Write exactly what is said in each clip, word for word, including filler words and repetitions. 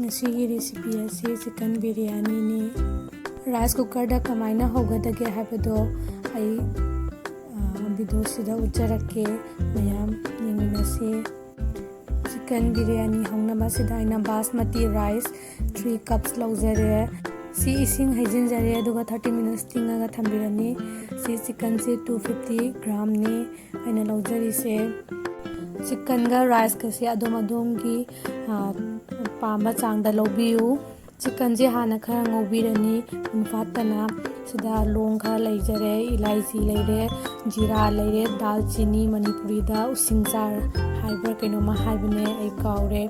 ꯉꯁꯤꯒꯤ recipe ꯑꯁꯤ chicken biryani ꯅꯤ꯫ Rice cooker ꯗ ꯀꯃꯥꯏꯅ ꯍꯧꯒꯗꯒꯦ ꯍꯥꯏꯕꯗꯣ ꯑꯩ video ꯁꯤꯗ ꯎꯠꯆꯔꯛꯀꯦ꯫ ꯃꯌꯥꯝ ꯌꯦꯡꯃꯤꯟꯅꯁꯤ꯫ Chicken biryani ꯍꯧꯅꯕ ꯁꯤꯗ ꯑꯩꯅ basmati rice three cups ꯂꯧꯖꯔꯦ꯫ ꯁꯤ ꯏꯁꯤꯡ ꯍꯩꯖꯤꯟꯖꯔꯦ, ꯑꯗꯨꯒ thirty minutes ꯇꯤꯡꯉꯒ ꯊꯝꯕꯤꯔꯅꯤ꯫ ꯁꯤ chicken ꯁꯦ two fifty gram ꯅꯤ ꯑꯩꯅ ꯂꯧꯖꯔꯤꯁꯦ꯫ Chicken ꯒ rice ꯀꯁꯦ ꯑꯗꯣꯝ ꯑꯗꯣꯝꯒꯤ ꯄꯥꯝꯕ ꯆꯥꯡꯗ ꯂꯧꯕꯤꯌꯨ꯫ Chicken ꯁꯦ ꯍꯥꯟꯅ ꯈꯔ ꯉꯧꯕꯤꯔꯅꯤ꯫ ꯃꯨꯟꯐꯥꯠꯇꯅ ꯁꯤꯗ ꯂꯣꯡ ꯈꯔ ꯂꯩꯖꯔꯦ, ꯏꯂꯥꯏꯆꯤ ꯂꯩꯔꯦ, ꯖꯤꯔꯥ ꯂꯩꯔꯦ, ꯗꯥꯜꯆꯤꯅꯤ, ꯃꯅꯤꯄꯨꯔꯤꯗ ꯎꯁꯤꯡꯆꯥꯔ ꯍꯥꯏꯕ꯭ꯔꯥ ꯀꯩꯅꯣꯝꯃ ꯍꯥꯏꯕꯅꯦ, ꯑꯩ ꯀꯥꯎꯔꯦ꯫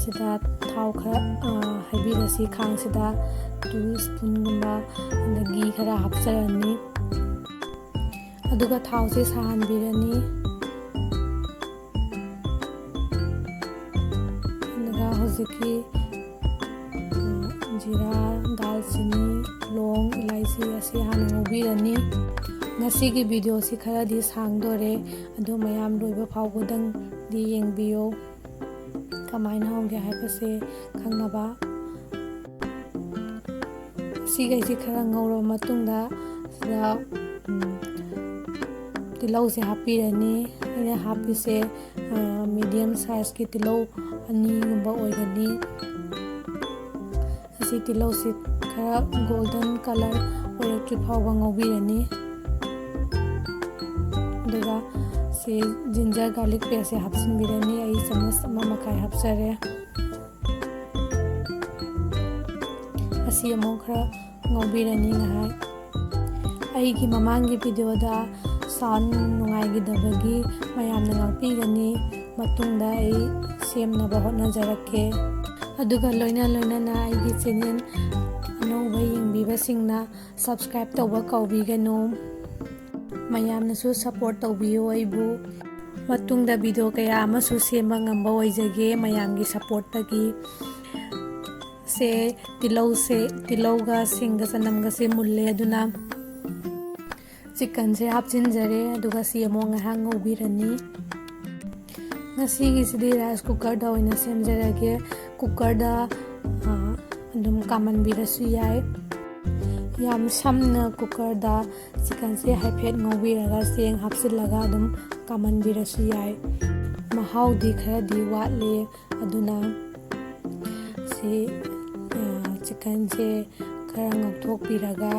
ꯁꯤꯗ ꯊꯥꯎ ꯈꯔ ꯍꯩꯕꯤꯔꯁꯤ꯫ ꯈꯥꯡꯁꯤꯗ two spoon ꯒꯨꯝꯕ ꯘꯤ ꯈꯔ ꯍꯥꯞꯆꯔꯅꯤ꯫ ꯑꯗꯨꯒ ꯊꯥꯎꯁꯦ ꯁꯥꯍꯟꯕꯤꯔꯅꯤ꯫ ꯑꯗꯨꯒ ꯍꯧꯖꯤꯛꯀꯤ ꯖꯤꯔꯥ, ꯗꯥꯜꯆꯤꯅꯤ, ꯂꯣꯡ, ꯏꯂꯥꯏꯆꯤ ꯑꯁꯤ ꯍꯥꯟꯅ ꯉꯧꯕꯤꯔꯅꯤ꯫ ꯉꯁꯤꯒꯤ video ꯁꯤ ꯈꯔꯗꯤ ꯁꯥꯡꯗꯣꯔꯦ, ꯑꯗꯣ ꯃꯌꯥꯝ ꯂꯣꯏꯕ ꯐꯥꯎꯕꯗꯪꯗꯤ ꯌꯦꯡꯕꯤꯌꯨ꯫ ꯀꯃꯥꯏꯅ ꯍꯧꯒꯦ ꯍꯥꯏꯕꯁꯦ ꯈꯪꯅꯕ꯫ ꯁꯤꯈꯩꯁꯤ ꯈꯔ ꯉꯧꯔꯕ ꯃꯇꯨꯡꯗ ꯁꯤꯗ ꯇꯤꯜꯍꯧꯁꯦ ꯍꯥꯞꯄꯤꯔꯅꯤ꯫ ꯑꯩꯅ ꯍꯥꯞꯄꯤꯁꯦ medium size ꯀꯤ ꯇꯤꯜꯍꯧ ꯑꯅꯤꯒꯨꯝꯕ ꯑꯣꯏꯒꯅꯤ꯫ ꯑꯁꯤ ꯇꯤꯜꯍꯧꯁꯤ ꯈꯔ golden colour ꯑꯣꯏꯔꯛꯇ꯭ꯔꯤ ꯐꯥꯎꯕ ꯉꯧꯕꯤꯔꯅꯤ꯫ ꯑꯗꯨꯒ ꯁꯤ ginger garlic paste ꯁꯦ ꯍꯥꯞꯆꯤꯟꯕꯤꯔꯅꯤ꯫ ꯑꯩ ꯆꯥꯃꯁ ꯑꯃ ꯃꯈꯥꯏ ꯍꯥꯞꯆꯔꯦ꯫ ꯑꯁꯤ ꯑꯃꯨꯛ ꯈꯔ ꯉꯧꯕꯤꯔꯅꯤ ꯉꯥꯏꯍꯥꯛ꯫ ꯑꯩꯒꯤ ꯃꯃꯥꯡꯒꯤ video ꯗ sound ꯅꯨꯡꯉꯥꯏꯈꯤꯗꯕꯒꯤ ꯃꯌꯥꯝꯅ ꯉꯥꯛꯄꯤꯒꯅꯤ꯫ ꯃꯇꯨꯡꯗ ꯑꯩ ꯁꯦꯝꯅꯕ ꯍꯣꯠꯅꯖꯔꯛꯀꯦ꯫ ꯑꯗꯨꯒ ꯂꯣꯏꯅ ꯂꯣꯏꯅꯅ ꯑꯩꯒꯤ channel ꯑꯅꯧꯕ ꯌꯦꯡꯕꯤꯕꯁꯤꯡꯅ subscribe ꯇꯧꯕ ꯀꯥꯎꯕꯤꯒꯅꯨ꯫ ꯃꯌꯥꯝꯅꯁꯨ support ꯇꯧꯕꯤꯌꯨ ꯑꯩꯕꯨ꯫ ꯃꯇꯨꯡꯗ video ꯀꯌꯥ ꯑꯃꯁꯨ ꯁꯦꯝꯕ ꯉꯝꯕ ꯑꯣꯏꯖꯒꯦ ꯃꯌꯥꯝꯒꯤ support ꯇꯒꯤ꯫ ꯁꯦ ꯇꯤꯜꯍꯧꯁꯦ, ꯇꯤꯜꯍꯧꯒ ꯁꯤꯡꯒ ꯆꯅꯝꯒꯁꯦ ꯃꯨꯜꯂꯦ, ꯑꯗꯨꯅ chicken ꯁꯦ ꯍꯥꯞꯆꯤꯟꯖꯔꯦ꯫ ꯑꯗꯨꯒ ꯁꯤ ꯑꯃꯨꯛ ꯉꯥꯏꯍꯥꯛ ꯉꯧꯕꯤꯔꯅꯤ꯫ ꯉꯁꯤꯒꯤꯁꯤꯗꯤ rice cooker ꯗ ꯑꯣꯏꯅ ꯁꯦꯝꯖꯔꯒꯦ꯫ Cooker ꯗ ꯑꯗꯨꯝ ꯀꯥꯃꯟꯕꯤꯔꯁꯨ ꯌꯥꯏ꯫ ꯌꯥꯝ ꯁꯝꯅ ꯀꯨꯀꯔꯗ ꯆꯤꯛꯀꯟꯁꯦ ꯍꯥꯏꯐꯦꯠ ꯉꯧꯕꯤꯔꯒ ꯆꯦꯡ ꯍꯥꯞꯆꯤꯜꯂꯒ ꯑꯗꯨꯝ ꯀꯥꯃꯟꯕꯤꯔꯁꯨ ꯌꯥꯏ꯫ ꯃꯍꯥꯎꯗꯤ ꯈꯔꯗꯤ ꯋꯥꯠꯂꯤ꯫ ꯑꯗꯨꯅ ꯁꯤ, ꯑ, ꯆꯤꯛꯀꯟꯁꯦ ꯈꯔ ꯉꯧꯊꯣꯛꯄꯤꯔꯒ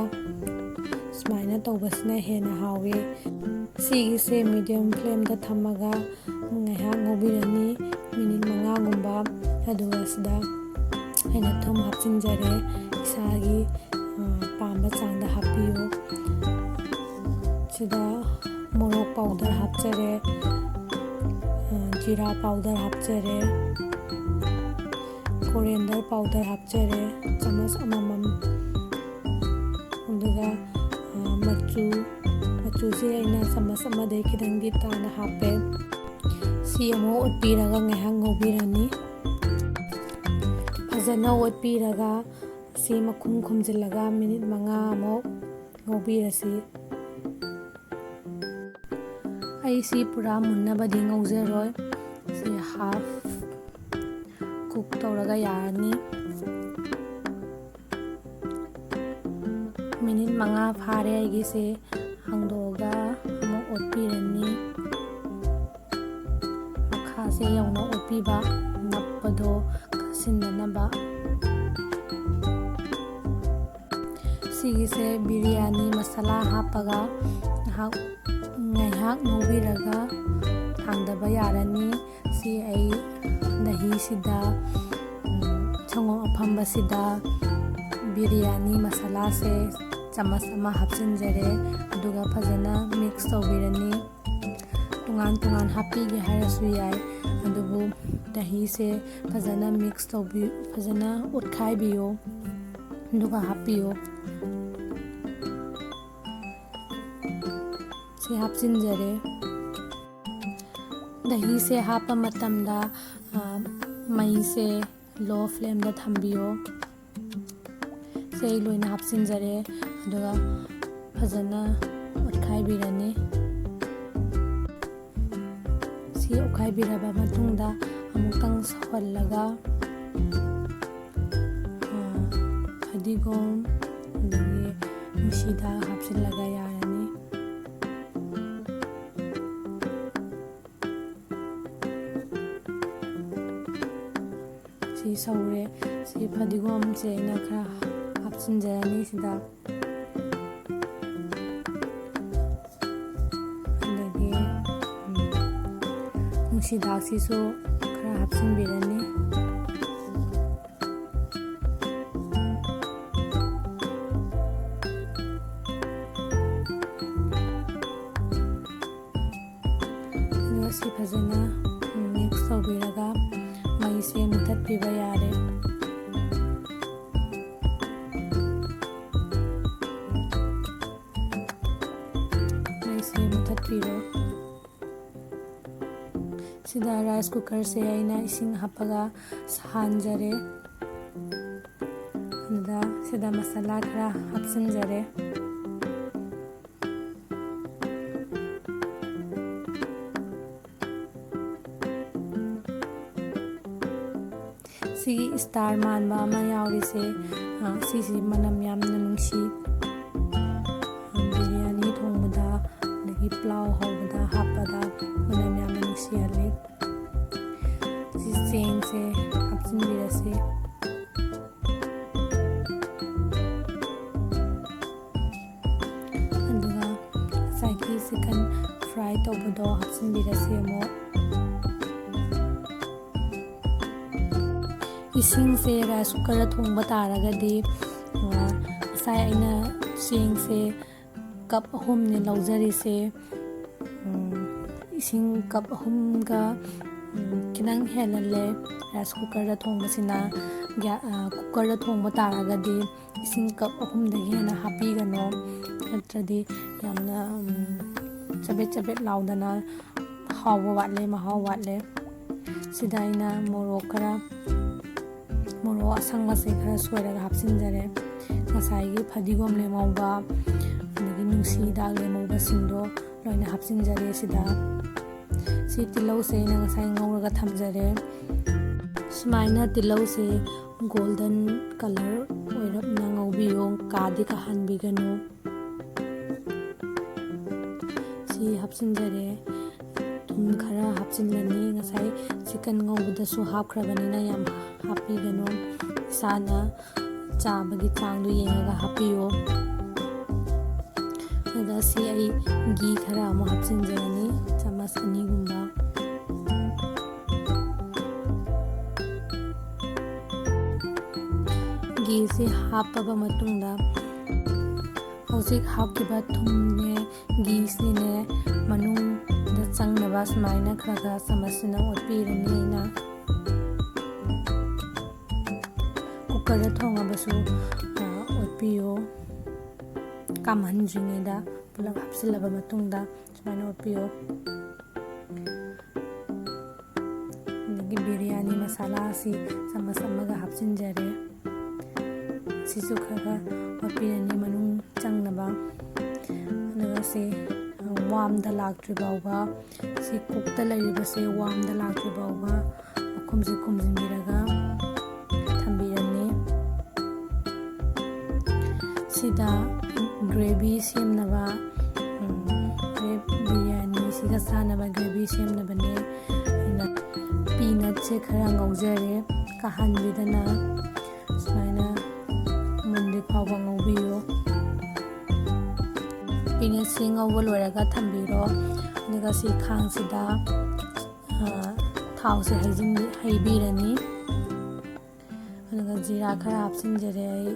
ꯁꯨꯃꯥꯏꯅ ꯇꯧꯕꯁꯤꯅ ꯍꯦꯟꯅ ꯍꯥꯎꯋꯤ꯫ ꯁꯤꯒꯤꯁꯦ medium flameꯗ ꯊꯝꯃꯒ ꯉꯥꯏꯍꯥꯛ ꯉꯧꯕꯤꯔꯅꯤ, ꯃꯤꯅꯤꯠ ꯃꯉꯥꯒꯨꯝꯕ꯫ ꯑꯗꯨꯒ ꯁꯤꯗ ꯑꯩꯅ ꯊꯨꯝ ꯍꯥꯞꯆꯤꯟꯖꯔꯦ, ꯏꯁꯥꯒꯤ, ꯑ, ꯄꯥꯝꯕ ꯆꯥꯡꯗ ꯍꯥꯞꯄꯤꯌꯨ꯫ ꯁꯤꯗ ꯃꯣꯔꯣꯛ powder ꯍꯥꯞꯆꯔꯦ, ꯑ, ꯖꯤꯔꯥ powder ꯍꯥꯞꯆꯔꯦ, coriander powder ꯍꯥꯞꯆꯔꯦ, ꯆꯥꯃꯁ ꯑꯃꯃꯝ꯫ ꯑꯗꯨꯒ, ꯑ, ꯃꯆꯨ, ꯃꯆꯨꯁꯦ ꯑꯩꯅ ꯆꯥꯃꯁ ꯑꯃꯗꯩ ꯈꯤꯇꯪꯗꯤ ꯇꯥꯅ ꯍꯥꯞꯄꯦ꯫ ꯁꯤ ꯑꯃꯨꯛ ꯑꯣꯠꯄꯤꯔꯒ ꯉꯥꯏꯍꯥꯛ ꯉꯧꯕꯤꯔꯅꯤ꯫ ꯐꯖꯅ ꯑꯣꯠꯄꯤꯔꯒ ꯁꯤ ꯃꯈꯨꯝ ꯈꯨꯝꯖꯤꯜꯂꯒ ꯃꯤꯅꯤꯠ ꯃꯉꯥ ꯑꯃꯨꯛ ꯉꯧꯕꯤꯔꯁꯤ꯫ ꯑꯩ ꯁꯤ ꯄꯨꯔꯥ ꯃꯨꯟꯅꯕꯗꯤ ꯉꯧꯖꯔꯣꯏ꯫ ꯁꯤ half cook ꯇꯧꯔꯒ ꯌꯥꯔꯅꯤ꯫ ꯃꯤꯅꯤꯠ ꯃꯉꯥ ꯐꯥꯔꯦ ꯑꯩꯒꯤꯁꯦ꯫ ꯍꯥꯡꯗꯣꯛꯑꯒ ꯑꯃꯨꯛ ꯑꯣꯠꯄꯤꯔꯅꯤ꯫ ꯃꯈꯥꯁꯦ ꯌꯧꯅ ꯑꯣꯠꯄꯤꯕ, ꯅꯞꯄꯗꯣ ꯀꯥꯁꯤꯟꯗꯅꯕ꯫ ꯁꯤꯒꯤꯁꯦ ꯕꯤꯔꯌꯥꯅꯤ ꯃꯁꯥꯂꯥ ꯍꯥꯞꯄꯒ ꯉꯥꯏꯍꯥꯛ, ꯉꯥꯏꯍꯥꯛ ꯉꯧꯕꯤꯔꯒ ꯊꯥꯡꯗꯕ ꯌꯥꯔꯅꯤ꯫ ꯁꯤ ꯑꯩ ꯗꯍꯤꯁꯤꯗ, ꯎꯝ, ꯁꯪꯒꯣꯝ ꯑꯐꯝꯕꯁꯤꯗ ꯕꯤꯔꯌꯥꯅꯤ ꯃꯁꯥꯂꯥꯁꯦ ꯆꯥꯃꯁ ꯑꯃ ꯍꯥꯞꯆꯤꯟꯖꯔꯦ꯫ ꯑꯗꯨꯒ ꯐꯖꯅ mix ꯇꯧꯕꯤꯔꯅꯤ꯫ ꯇꯣꯉꯥꯟ ꯇꯣꯉꯥꯟ ꯍꯥꯞꯄꯤꯒꯦ ꯍꯥꯏꯔꯁꯨ ꯌꯥꯏ, ꯑꯗꯨꯕꯨ ꯗꯍꯤꯁꯦ ꯐꯖꯅ mix ꯇꯧꯕꯤ-, ꯐꯖꯅ ꯑꯣꯠꯈꯥꯏꯕꯤꯌꯨ, ꯑꯗꯨꯒ ꯍꯥꯞꯄꯤꯌꯨ꯫ ꯁꯤ ꯍꯥꯞꯆꯤꯟꯖꯔꯦ꯫ ꯗꯍꯤꯁꯦ ꯍꯥꯞꯄ ꯃꯇꯝꯗ, ꯑ, ꯃꯩꯁꯦ low flameꯗ ꯊꯝꯕꯤꯌꯣ꯫ ꯁꯦ ꯑꯩ ꯂꯣꯏꯅ ꯍꯥꯞꯆꯤꯟꯖꯔꯦ, ꯑꯗꯨꯒ ꯐꯖꯅ ꯑꯣꯠꯈꯥꯏꯕꯤꯔꯅꯤ꯫ ꯁꯤ ꯑꯣꯠꯈꯥꯏꯕꯤꯔꯕ ꯃꯇꯨꯡꯗ ꯑꯃꯨꯛꯇꯪ ꯁꯧꯍꯜꯂꯒ ꯊꯨꯝ, ꯑꯗꯒꯤ ꯅꯨꯡꯁꯤꯗꯥꯛ ꯍꯥꯞꯆꯤꯜꯂꯒ ꯌꯥꯔꯅꯤ꯫ ꯁꯤ ꯁꯧꯔꯦ꯫ ꯁꯤ ꯐꯗꯤꯒꯣꯝꯁꯦ ꯑꯩꯅ ꯈꯔ ꯍꯥꯞꯆꯤꯟꯖꯔꯅꯤ ꯁꯤꯗ꯫ ꯑꯗꯒꯤ, ꯎꯝ, ꯅꯨꯡꯁꯤꯗꯥꯛꯁꯤꯁꯨ ꯈꯔ ꯍꯥꯞꯆꯤꯟꯕꯤꯔꯅꯤ꯫ ꯑꯗꯨꯒ ꯁꯤ ꯐꯖꯅ mix ꯇꯧꯕꯤꯔꯒ ꯃꯩꯁꯦ ꯃꯨꯊꯠꯄꯤꯕ ꯌꯥꯔꯦ꯫ ꯃꯩꯁꯦ ꯃꯨꯊꯠꯄꯤꯔꯣ꯫ ꯁꯤꯗ rice cookerꯁꯦ ꯑꯩꯅ ꯏꯁꯤꯡ ꯍꯥꯞꯄꯒ ꯁꯥꯍꯟꯖꯔꯦ꯫ ꯑꯗꯨꯗ ꯁꯤꯗ ꯃꯁꯥꯂꯥ ꯈꯔ ꯍꯥꯞꯆꯤꯟꯖꯔꯦ꯫ ꯁꯤꯒꯤ star ꯃꯥꯟꯕ ꯑꯃ ꯌꯥꯎꯔꯤꯁꯦ, ꯑ, ꯁꯤꯁꯤ ꯃꯅꯝ ꯌꯥꯝꯅ ꯅꯨꯡꯁꯤ꯫ ꯑ, ꯕꯤꯔꯌꯥꯅꯤ ꯊꯣꯡꯕꯗ, ꯑꯗꯒꯤ ꯄ꯭ꯂꯥꯎ ꯍꯧꯕꯗ ꯍꯥꯞꯄꯗ ꯃꯅꯝ ꯌꯥꯝꯅ ꯅꯨꯡꯁꯤꯍꯜꯂꯤ꯫ ꯁꯤ ꯆꯦꯡꯁꯦ ꯍꯥꯞꯆꯤꯟꯕꯤꯔꯁꯤ꯫ ꯑꯗꯨꯒ ꯉꯁꯥꯏꯒꯤ chicken fry ꯇꯧꯕꯗꯣ ꯍꯥꯞꯆꯤꯟꯕꯤꯔꯁꯤ ꯑꯃꯨꯛ꯫ ꯏꯁꯤꯡꯁꯦ rice cookerꯗ ꯊꯣꯡꯕ ꯇꯥꯔꯒꯗꯤ, ꯑ, ꯉꯁꯥꯏ ꯑꯩꯅ ꯆꯦꯡꯁꯦ cup ꯑꯍꯨꯝꯅꯦ ꯂꯧꯖꯔꯤꯁꯦ꯫ ꯎꯝ, ꯏꯁꯤꯡ cup ꯑꯍꯨꯝꯒ, ꯎꯝ, ꯈꯤꯇꯪ ꯍꯦꯜꯍꯜꯂꯦ꯫ Rice cookerꯗ ꯊꯣꯡꯕꯁꯤꯅ, ꯒ꯭ꯌꯥ-, ꯑ, cookerꯗ ꯊꯣꯡꯕ ꯇꯥꯔꯒꯗꯤ ꯏꯁꯤꯡ cup ꯑꯍꯨꯝꯗꯒꯤ ꯍꯦꯟꯅ ꯍꯥꯞꯄꯤꯒꯅꯣ, ꯅꯠꯇ꯭ꯔꯗꯤ ꯌꯥꯝꯅ, ꯎꯝ, ꯆꯕꯦꯠ ꯆꯕꯦꯠ ꯂꯥꯎꯗꯅ ꯍꯥꯎꯕ ꯋꯥꯠꯂꯦ, ꯃꯍꯥꯎ ꯋꯥꯠꯂꯦ꯫ ꯁꯤꯗ ꯑꯩꯅ ꯃꯣꯔꯣꯛ ꯈꯔ, ꯃꯣꯔꯣꯛ ꯑꯁꯪꯕꯁꯦ ꯈꯔ ꯁꯣꯏꯔꯒ ꯍꯥꯞꯆꯤꯟꯖꯔꯦ꯫ ꯉꯁꯥꯏꯒꯤ ꯐꯗꯤꯒꯣꯝ ꯂꯦꯝꯍꯧꯕ, ꯑꯗꯒꯤ ꯅꯨꯡꯁꯤ ꯍꯤꯗꯥꯛ ꯂꯦꯝꯍꯧꯕꯁꯤꯡꯗꯣ ꯂꯣꯏꯅ ꯍꯥꯞꯆꯤꯟꯖꯔꯦ ꯁꯤꯗ꯫ ꯁꯤ ꯇꯤꯜꯍꯧꯁꯦ ꯑꯩꯅ ꯉꯁꯥꯏ ꯉꯧꯔꯒ ꯊꯝꯖꯔꯦ꯫ ꯁꯨꯃꯥꯏꯅ ꯇꯤꯜꯍꯧꯁꯦ ꯒꯣꯜꯗꯟ ꯀꯂꯔ ꯑꯣꯏꯔꯞꯅ ꯉꯧꯕꯤꯌꯨ, ꯀꯥꯗꯤ ꯀꯥꯍꯟꯕꯤꯒꯅꯨ꯫ ꯁꯤ ꯍꯥꯞꯆꯤꯟꯖꯔꯦ꯫ ꯊꯨꯝ ꯈꯔ ꯍꯥꯞꯆꯤꯜꯂꯅꯤ꯫ ꯉꯁꯥꯏ ꯆꯤꯛꯀꯟ ꯉꯧꯕꯗꯁꯨ ꯍꯥꯞꯈ꯭ꯔꯕꯅꯤꯅ ꯌꯥꯝ ꯍꯥꯞꯄꯤꯒꯅꯨ꯫ ꯏꯁꯥꯅ ꯆꯥꯕꯒꯤ ꯆꯥꯡꯗꯣ ꯌꯦꯡꯉꯒ ꯍꯥꯞꯄꯤꯌꯨ꯫ ꯑꯗꯨꯒ ꯁꯤ ꯑꯩ ꯘꯤ ꯈꯔ ꯑꯃꯨꯛ ꯍꯥꯞꯆꯤꯟꯖꯔꯅꯤ, ꯆꯥꯃꯁ ꯑꯅꯤꯒꯨꯝꯕ꯫ ꯘꯤꯁꯤ ꯍꯥꯞꯄꯕ ꯃꯇꯨꯡꯗ ꯍꯧꯖꯤꯛ ꯍꯥꯞꯈꯤꯕ ꯊꯨꯝꯅꯦ, ꯘꯤꯁꯤꯅꯦ ꯃꯅꯨꯡꯗ ꯆꯪꯅꯕ ꯁꯨꯃꯥꯏꯅ ꯈꯔ ꯈꯔ ꯆꯥꯃꯁꯁꯤꯅ ꯑꯣꯠꯄꯤꯔꯅꯤ꯫ ꯑꯩꯅ ꯀꯨꯀꯔꯗ ꯊꯣꯡꯉꯕꯁꯨ, ꯑ, ꯑꯣꯠꯄꯤꯌꯨ꯫ ꯀꯥꯝꯍꯟꯗ꯭ꯔꯤꯉꯩꯗ ꯄꯨꯂꯞ ꯍꯥꯞꯆꯤꯜꯂꯕ ꯃꯇꯨꯡꯗ ꯁꯨꯃꯥꯏꯅ ꯑꯣꯠꯄꯤꯌꯨ꯫ ꯑꯗꯒꯤ ꯕꯤꯔꯌꯥꯅꯤ ꯃꯁꯥꯂꯥ ꯑꯁꯤ ꯆꯥꯃꯁ ꯑꯃꯒ ꯍꯥꯞꯆꯤꯟꯖꯔꯦ꯫ ꯁꯤꯁꯨ ꯈꯔ ꯈꯔ ꯑꯣꯠꯄꯤꯔꯅꯤ ꯃꯅꯨꯡ ꯆꯪꯅꯕ꯫ ꯑꯗꯨꯒ ꯁꯤ, ꯑ, ꯋꯥꯝꯗ ꯂꯥꯛꯇ꯭ꯔꯤ ꯐꯥꯎꯕ, ꯁꯤ ꯀꯨꯛꯇ ꯂꯩꯔꯤꯕꯁꯦ ꯋꯥꯝꯗ ꯂꯥꯛꯇ꯭ꯔꯤ ꯐꯥꯎꯕ ꯃꯈꯨꯝꯁꯦ ꯈꯨꯝꯖꯤꯟꯕꯤꯔꯒ ꯊꯝꯕꯤꯔꯅꯤ꯫ ꯁꯤꯗ ꯒ꯭ꯔꯦꯚꯤ ꯁꯦꯝꯅꯕ, ꯎꯝ, ꯒ꯭ꯔꯦꯞ ꯕꯤꯔꯌꯥꯅꯤꯁꯤꯒ ꯆꯥꯅꯕ ꯒ꯭ꯔꯦꯚꯤ ꯁꯦꯝꯅꯕꯅꯦ꯫ ꯑꯩꯅ ꯄꯤꯅꯠꯁꯦ ꯈꯔ ꯉꯧꯖꯔꯦ, ꯀꯥꯍꯟꯕꯤꯗꯅ ꯁꯨꯃꯥꯏꯅ ꯃꯨꯟꯗ꯭ꯔꯤ ꯐꯥꯎꯕ ꯉꯧꯕꯤꯌꯨ꯫ ꯄꯤꯅꯠꯁꯤ ꯉꯧꯕ ꯂꯣꯏꯔꯒ ꯊꯝꯕꯤꯔꯣ꯫ ꯑꯗꯨꯒ ꯁꯤ ꯈꯥꯡꯁꯤꯗ, ꯑ, ꯊꯥꯎꯁꯦ ꯍꯩꯖꯤꯟꯕꯤ-, ꯍꯩꯕꯤꯔꯅꯤ꯫ ꯑꯗꯨꯒ ꯖꯤꯔꯥ ꯈꯔ ꯍꯥꯞꯆꯤꯟꯖꯔꯦ ꯑꯩ꯫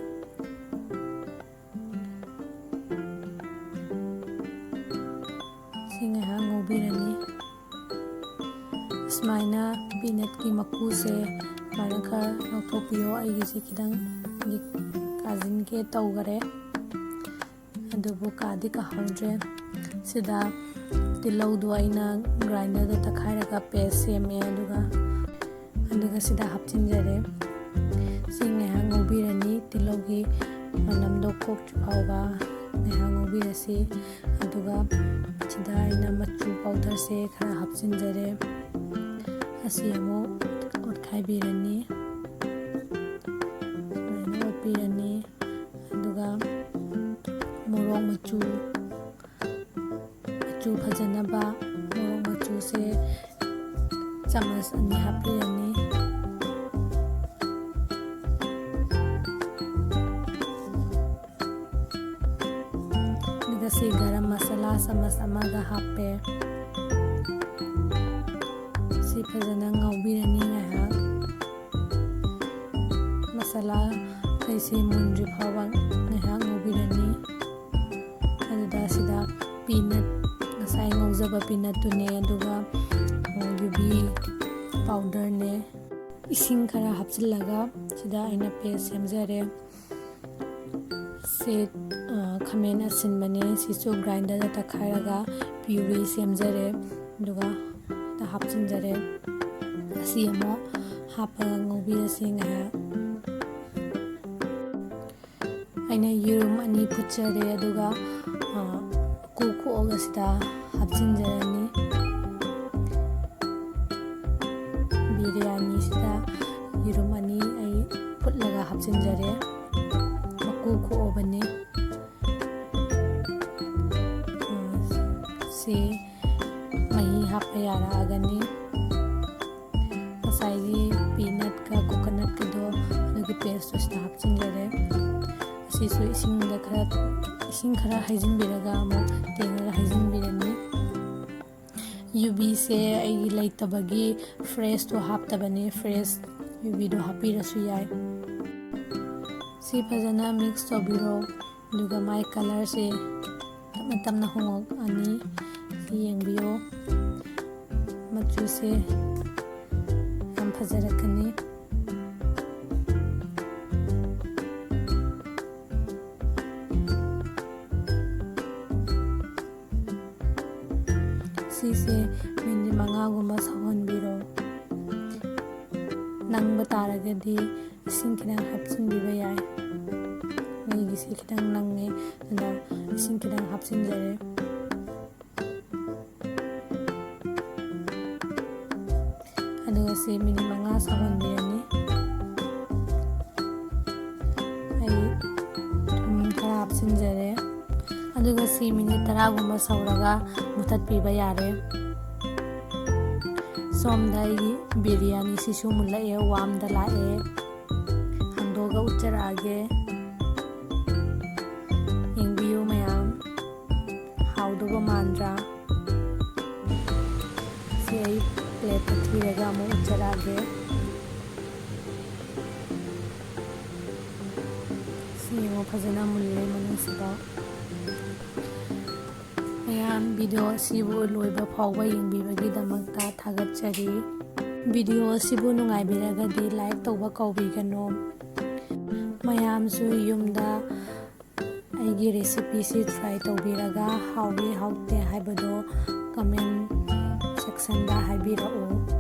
ꯁꯤ ꯉꯥꯏꯍꯥꯛ ꯉꯧꯕꯤꯔꯅꯤ꯫ ꯁꯨꯃꯥꯏꯅ ꯄꯤꯅꯠꯀꯤ ꯃꯀꯨꯁꯦ ꯁꯨꯃꯥꯏꯅ ꯈꯔ ꯂꯧꯊꯣꯛꯄꯤꯌꯣ꯫ ꯑꯩꯒꯤꯁꯦ ꯈꯤꯇꯪ ꯀꯥꯁꯤꯟꯒꯦ ꯇꯧꯈꯔꯦ, ꯑꯗꯨꯕꯨ ꯀꯥꯗꯤ ꯀꯥꯍꯧꯗ꯭ꯔꯦ꯫ ꯁꯤꯗ ꯇꯤꯜꯍꯧꯗꯣ ꯑꯩꯅ ꯒ꯭ꯔꯥꯏꯟꯗꯔꯗ ꯇꯛꯈꯥꯏꯔꯒ ꯄꯦꯁ ꯁꯦꯝꯃꯦ, ꯑꯗꯨꯒ, ꯑꯗꯨꯒ ꯁꯤꯗ ꯍꯥꯞꯆꯤꯟꯖꯔꯦ꯫ ꯁꯤ ꯉꯥꯏꯍꯥꯛ ꯉꯧꯕꯤꯔꯅꯤ, ꯇꯤꯜꯍꯧꯒꯤ ꯃꯅꯝꯗꯣ ꯀꯣꯛꯇ꯭ꯔꯤ ꯐꯥꯎꯕ ꯉꯥꯏꯍꯥꯛ ꯉꯧꯕꯤꯔꯁꯤ꯫ ꯑꯗꯨꯒ ꯁꯤꯗ ꯑꯩꯅ ꯃꯆꯨ ꯄꯥꯎꯗꯔꯁꯦ ꯈꯔ ꯍꯥꯞꯆꯤꯟꯖꯔꯦ꯫ ꯑꯁꯤ ꯑꯃꯨꯛ ꯑꯣꯠꯈꯥꯏꯕꯤꯔꯅꯤ꯫ ꯆꯥꯃꯁ ꯑꯅꯤ ꯍꯥꯞꯄꯤꯔꯅꯤ꯫ ꯑꯗꯨꯒ ꯁꯤ ꯒꯔꯝ ꯃꯁꯥꯂꯥ ꯆꯥꯃꯁ ꯑꯃꯒ ꯍꯥꯞꯄꯦ꯫ ꯁꯤ ꯐꯖꯅ ꯉꯧꯕꯤꯔꯅꯤ ꯉꯥꯏꯍꯥꯛ꯫ ꯃꯁꯥꯂꯥꯈꯩꯁꯤ ꯃꯨꯟꯗ꯭ꯔꯤ ꯐꯥꯎꯕ ꯉꯥꯏꯍꯥꯛ ꯉꯧꯕꯤꯔꯅꯤ꯫ ꯑꯗꯨꯗ ꯁꯤꯗ ꯄꯤꯅꯠ, ꯉꯁꯥꯏ ꯉꯧꯖꯕ ꯄꯤꯅꯠꯇꯨꯅꯦ, ꯑꯗꯨꯒ, ꯑ, ꯌꯨꯕꯤ ꯄꯥꯎꯗꯔꯅꯦ꯫ ꯏꯁꯤꯡ ꯈꯔ ꯍꯥꯞꯆꯤꯜꯂꯒ ꯁꯤꯗ ꯑꯩꯅ ꯄꯦꯁ ꯁꯦꯝꯖꯔꯦ꯫ ꯁꯤ, ꯑ, ꯈꯥꯃꯦꯟ ꯑꯁꯤꯟꯕꯅꯦ, ꯁꯤꯁꯨ ꯒ꯭ꯔꯥꯏꯟꯗꯔꯗ ꯇꯛꯈꯥꯏꯔꯒ ꯄ꯭ꯌꯨꯔꯤ ꯁꯦꯝꯖꯔꯦ, ꯑꯗꯨꯒ ꯍꯥꯞꯆꯤꯟꯖꯔꯦ꯫ ꯑꯁꯤ ꯑꯃꯨꯛ ꯍꯥꯞꯄꯒ ꯉꯧꯕꯤꯔꯁꯤ ꯉꯥꯏꯍꯥꯛ꯫ ꯑꯩꯅ ꯌꯦꯔꯨꯝ ꯑꯅꯤ ꯐꯨꯠꯆꯔꯦ, ꯑꯗꯨꯒ, ꯑ, ꯀꯨ ꯈꯣꯛꯑꯒ ꯁꯤꯗ ꯍꯥꯞꯆꯤꯟꯖꯔꯅꯤ꯫ ꯕꯤꯔꯌꯥꯅꯤꯁꯤꯗ ꯌꯦꯔꯨꯝ ꯑꯅꯤ ꯑꯩ ꯐꯨꯠꯂꯒ ꯍꯥꯞꯆꯤꯟꯖꯔꯦ꯫ ꯃꯀꯨ ꯈꯣꯛꯑꯕꯅꯤ꯫ ꯁꯤ ꯃꯍꯤ ꯍꯥꯞꯄ ꯌꯥꯔꯛꯑꯒꯅꯤ꯫ ꯉꯁꯥꯏꯒꯤ ꯄꯤꯅꯠꯀ ꯀꯣꯀꯣꯅꯠꯀꯗꯣ ꯑꯗꯨꯒꯤ ꯄꯦꯁꯇꯣ ꯁꯤꯗ ꯍꯥꯞꯆꯤꯟꯖꯔꯦ꯫ ꯑꯁꯤꯁꯨ ꯏꯁꯤꯡꯗ ꯈꯔ, ꯏꯁꯤꯡ ꯈꯔ ꯍꯩꯖꯤꯟꯕꯤꯔꯒ ꯑꯃꯨꯛ ꯇꯦꯡꯉꯒ ꯍꯩꯖꯤꯟꯕꯤꯔꯅꯤ꯫ ꯌꯨꯕꯤꯁꯦ ꯑꯩꯒꯤ ꯂꯩꯇꯕꯒꯤ ꯐ꯭ꯔꯦꯁꯇꯣ ꯍꯥꯞꯇꯕꯅꯤ, ꯐ꯭ꯔꯦꯁ ꯌꯨꯕꯤꯗꯣ ꯍꯥꯞꯄꯤꯔꯁꯨ ꯌꯥꯏ꯫ ꯁꯤ ꯐꯖꯅ ꯃꯤꯛꯁ ꯇꯧꯕꯤꯔꯣ, ꯑꯗꯨꯒ ꯃꯥꯏ ꯀꯂꯔꯁꯦ ꯇꯞꯅ ꯇꯞꯅ ꯍꯣꯡꯉꯛꯑꯅꯤ꯫ ꯁꯤ ꯌꯦꯡꯕꯤꯌꯣ, ꯃꯆꯨꯁꯦ ꯌꯥꯝ ꯐꯖꯔꯛꯀꯅꯤ꯫ ꯁꯤꯁꯦ ꯃꯤꯅꯤꯠ ꯃꯉꯥꯒꯨꯝꯕ ꯁꯧꯍꯟꯕꯤꯔꯣ꯫ ꯅꯪꯕ ꯇꯥꯔꯒꯗꯤ ꯏꯁꯤꯡ ꯈꯤꯇꯪ ꯍꯥꯞꯆꯤꯟꯕꯤꯕ ꯌꯥꯏ꯫ ꯑꯩꯒꯤꯁꯦ ꯈꯤꯇꯪ ꯅꯪꯉꯦ, ꯑꯗꯨꯅ ꯏꯁꯤꯡ ꯈꯤꯇꯪ ꯍꯥꯞꯆꯤꯟꯖꯔꯦ꯫ ꯑꯗꯨꯒ ꯁꯤ ꯃꯤꯅꯤꯠ ꯃꯉꯥ ꯁꯧꯍꯟꯕꯤꯔꯅꯤ꯫ ꯑꯩ ꯊꯨꯝ ꯈꯔ ꯍꯥꯞꯆꯤꯟꯖꯔꯦ꯫ ꯑꯗꯨꯒ ꯁꯤ ꯃꯤꯅꯤꯠ ꯇꯔꯥꯒꯨꯝꯕ ꯁꯧꯔꯒ ꯃꯨꯊꯠꯄꯤꯕ ꯌꯥꯔꯦ꯫ ꯁꯣꯝꯗ ꯑꯩꯒꯤ ꯕꯤꯔꯌꯥꯅꯤꯁꯤꯁꯨ ꯃꯨꯜꯂꯛꯑꯦ, ꯋꯥꯝꯗ ꯂꯥꯛꯑꯦ꯫ ꯍꯥꯡꯗꯣꯛꯑꯒ ꯎꯠꯆꯔꯛꯑꯒꯦ꯫ ꯌꯦꯡꯕꯤꯌꯨ ꯃꯌꯥꯝ, ꯍꯥꯎꯗꯧꯕ ꯃꯥꯟꯗ꯭ꯔꯥ? ꯁꯤ ꯑꯩ ꯄ꯭ꯂꯦꯠꯇ ꯊꯤꯔꯒ ꯑꯃꯨꯛ ꯎꯠꯆꯔꯛꯑꯒꯦ꯫ ꯁꯤ ꯌꯦꯡꯉꯣ, ꯐꯖꯅ ꯃꯨꯜꯂꯦ ꯃꯅꯨꯡꯁꯤꯗ꯫ ꯃꯌꯥꯝ, ꯚꯤꯗꯤꯑꯣ ꯑꯁꯤꯕꯨ ꯂꯣꯏꯕ ꯐꯥꯎꯕ ꯌꯦꯡꯕꯤꯕꯒꯤꯗꯃꯛꯇ ꯊꯥꯒꯠꯆꯔꯤ꯫ ꯚꯤꯗꯤꯑꯣ ꯑꯁꯤꯕꯨ ꯅꯨꯡꯉꯥꯏꯕꯤꯔꯒꯗꯤ ꯂꯥꯏꯛ ꯇꯧꯕ ꯀꯥꯎꯕꯤꯒꯅꯨ꯫ ꯃꯌꯥꯝꯁꯨ ꯌꯨꯝꯗ ꯑꯩꯒꯤ ꯔꯦꯁꯤꯄꯤꯁꯤ ꯇ꯭ꯔꯥꯏ ꯇꯧꯕꯤꯔꯒ ꯍꯥꯎꯏ ꯍꯥꯎꯇꯦ ꯍꯥꯏꯕꯗꯨ ꯀꯃꯦꯟ ꯁꯦꯛꯁꯟꯗ ꯍꯥꯏꯕꯤꯔꯛꯎ꯫